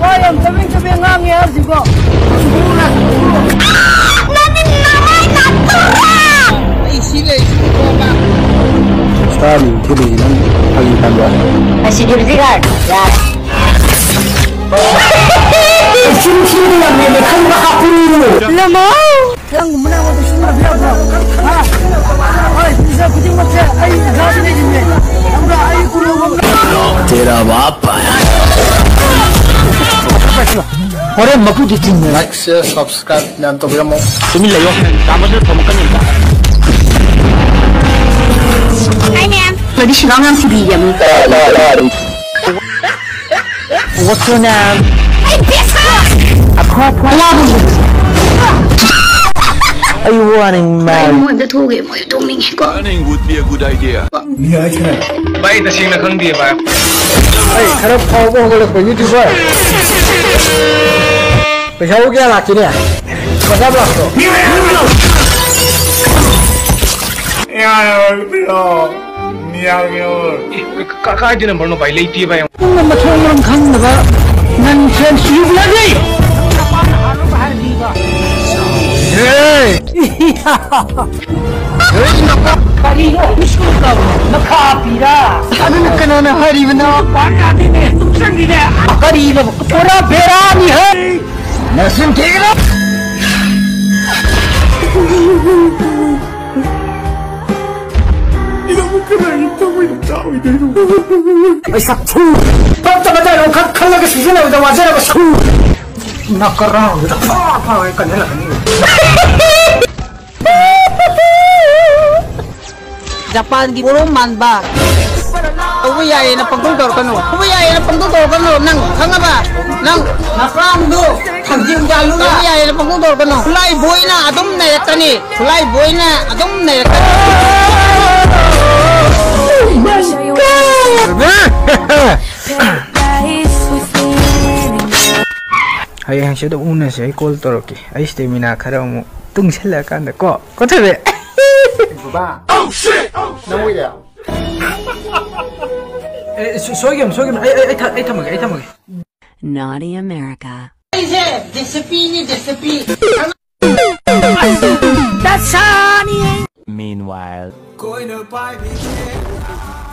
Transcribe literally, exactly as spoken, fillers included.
ꯋꯥ ꯌꯥꯝ ꯆꯕꯦꯡ ꯆꯕꯦꯡ ꯉꯥꯡꯉꯦ ꯍꯥꯏꯁꯤꯀꯣ꯫ ꯅꯪꯗꯤ ꯅꯃꯥꯏ ꯅꯥꯊꯨꯔꯥ! ꯑꯩ ꯁꯤ ꯂꯩ, ꯁꯤ ꯇꯣꯛꯑꯣꯕ꯫ ꯁ꯭ꯇꯥꯔ ꯊꯤꯜꯂꯤꯁꯤ ꯅꯪ ꯐꯥꯒꯤ ꯇꯥꯟꯕ꯫ ꯑꯁꯤꯗꯤ ꯍꯧꯖꯤꯛ ꯌꯥꯔꯦ꯫ ꯆꯤꯟ ꯊꯤꯕ ꯌꯥꯝ ꯍꯦꯜꯂꯦ, ꯈꯪꯕ ꯍꯥꯞꯄꯨ꯫ ꯅꯃꯥꯎ! ꯅꯪꯒꯨꯝꯕꯅ ꯑꯩꯉꯣꯟꯗ ꯁꯤꯖꯤꯟꯅꯕ ꯌꯥꯕ꯭ꯔꯣ? ꯍꯥ? ꯍꯣꯏ, ꯄꯤꯖ ꯈꯨꯗꯤꯡꯃꯛꯁꯦ ꯑꯩ ꯏꯁꯥꯁꯤꯅ ꯏꯟꯅꯦ꯫ ꯈꯪꯕ꯭ꯔꯥ? ꯑꯩ ꯎꯔꯨꯕ ꯇꯦꯔꯥ ꯕꯥꯞ꯫ ꯍꯣꯔꯦꯟ ꯃꯄꯨꯗꯤ ꯆꯤꯡꯉꯦ꯫ Like, share, subscribe ꯃꯌꯥꯝ ꯇꯧꯕꯤꯔꯝꯃꯣ꯫ ꯇꯨꯃꯤꯟ ꯂꯩꯌꯣ꯫ ꯆꯥꯝꯃꯁꯨ ꯊꯣꯝꯃꯛꯀꯅꯤ ꯑꯝꯇ꯫ Hi, ma'am. ꯀꯔꯤ ꯁꯤꯒꯥꯡ ꯌꯥꯝ ꯊꯤꯕꯤꯒꯦ? What's your name? ꯑꯩ ꯕꯦꯁꯥ! ꯑꯐ ꯑꯐ ꯌꯥꯕ꯫ ꯑꯩ ꯋꯥꯅꯤꯡ ꯃꯥꯜꯂꯤ꯫ ꯃꯣꯏ ꯑꯝꯇ ꯊꯣꯛꯎꯒꯦ, ꯃꯣꯏ ꯊꯣꯛꯅꯤꯡꯉꯦꯀꯣ꯫ Running would be a good idea. ꯚꯥꯏ, ꯇꯁꯦꯡꯅ ꯈꯪꯗꯦ, ꯚꯥꯏ꯫ ꯑꯩ ꯈꯔ ꯐꯥꯎꯕ ꯍꯧꯒꯠꯂꯛꯄ YouTuber꯫ ꯄꯩꯁꯥꯕꯨ ꯀꯌꯥ ꯂꯥꯛꯀꯦꯅꯦ? ꯄꯩꯁꯥ ꯂꯥꯛꯄ꯭ꯔꯣ? ꯃꯤꯌꯥꯔꯒꯤ ꯑꯣꯏ꯫ ꯑꯦ, ꯀ-, ꯀ-, ꯀꯥꯏꯗ ꯅꯝꯕꯔꯅꯣ ꯚꯥꯏ? ꯂꯩꯇꯦ ꯚꯥꯏ꯫ ꯅꯪꯅ ꯃꯊꯣꯡ ꯃꯔꯝ ꯈꯪꯗꯕ nonsense ꯌꯨꯕꯤꯅꯗꯤ꯫ ꯀꯔꯤꯅꯣ ꯍꯨꯁꯀꯨꯜ ꯀꯥꯕ ꯃꯈꯥ ꯄꯤꯔꯥ? ꯑꯗꯨꯅ ꯀꯅꯥꯅ ꯍꯥꯏꯔꯤꯕꯅꯣ? ꯄꯥꯟ ꯌꯥꯗꯦꯅꯦ, ꯇꯨꯡꯁꯟꯗꯤꯅꯦ꯫ ꯀꯔꯤꯅꯣ? ꯄꯨꯔꯥ ꯕꯦꯔꯥꯅꯤ ꯍꯦ꯫ ꯅꯁꯤꯟ ꯊꯤꯒꯅꯨ꯫ ꯑꯩ ꯁꯛꯊꯨ! ꯄꯛꯇꯕ dialogue ꯈꯛ ꯈꯜꯂꯒ ꯁꯤꯖꯤꯟꯅꯕꯗ ꯋꯥꯖꯔꯕ ꯁꯛꯊꯨ! ꯅꯀꯔꯥꯡꯗꯨꯗ ꯐꯥ ꯐꯥ ꯀꯟꯍꯜꯂꯛꯀꯅꯤ꯫ ꯖꯄꯥꯟꯒꯤ ꯄꯣꯔꯣꯝ ꯃꯥꯟꯕ꯫ ꯇꯧꯕ ꯌꯥꯏꯌꯦꯅ ꯄꯪꯇꯧ ꯇꯧꯔꯛꯀꯅꯨ꯫ ꯇꯧꯕ ꯌꯥꯏꯌꯦꯅ ꯄꯪꯇꯧ ꯇꯧꯔꯛꯀꯅꯨ꯫ ꯅꯪ ꯈꯪꯉꯕ? ꯅꯪ ꯅꯀ꯭ꯔꯥꯡꯗꯨ ꯊꯥꯡꯖꯤꯡ ꯌꯥꯜꯂꯨ꯫ ꯇꯧꯕ ꯌꯥꯏꯌꯦꯅ ꯄꯪꯇꯧ ꯇꯧꯔꯛꯀꯅꯨ꯫ ꯈꯨꯠꯂꯥꯏ ꯕꯣꯏꯅ ꯑꯗꯨꯝ ꯅꯩꯔꯛꯀꯅꯤ꯫ ꯈꯨꯠꯂꯥꯏ ꯕꯣꯏꯅ ꯑꯗꯨꯝ ꯅꯩꯔꯛꯀꯅꯤ꯫ ꯍꯌꯦꯡ ꯍꯪꯆꯤꯠ ꯑꯃꯨꯛ ꯎꯅꯁꯦ, ꯑꯩ call ꯇꯧꯔꯛꯀꯦ꯫ ꯑꯩ stamina ꯈꯔ ꯑꯃꯨꯛ ꯇꯨꯡꯁꯤꯜꯂꯛꯑꯀꯥꯟꯗ ꯀꯣ꯫ ꯀꯣ ꯊꯣꯏꯕꯤ? ꯕꯕꯥ꯫ ꯅꯪ ꯑꯣꯏꯔꯦ꯫ ꯑꯦ, ꯁꯣ-, ꯁꯣꯏꯒꯤꯕꯅꯤ, ꯁꯣꯏꯒꯤꯕꯅꯤ꯫ ꯑꯩ, ꯑꯩ, ꯑꯩ ꯊ-, ꯑꯩ ꯊꯝꯃꯒꯦ, ꯑꯩ ꯊꯝꯃꯒꯦ꯫ Naughty America. ꯑꯩꯁꯦ ꯗꯤꯁꯤꯄꯤꯅꯤ, ꯗꯤꯁꯤꯄꯤ꯫ ꯗꯁꯥꯅꯤ꯫ Meanwhile. ꯀꯣꯏꯅ ꯄꯥꯏꯕꯤꯒꯦ꯫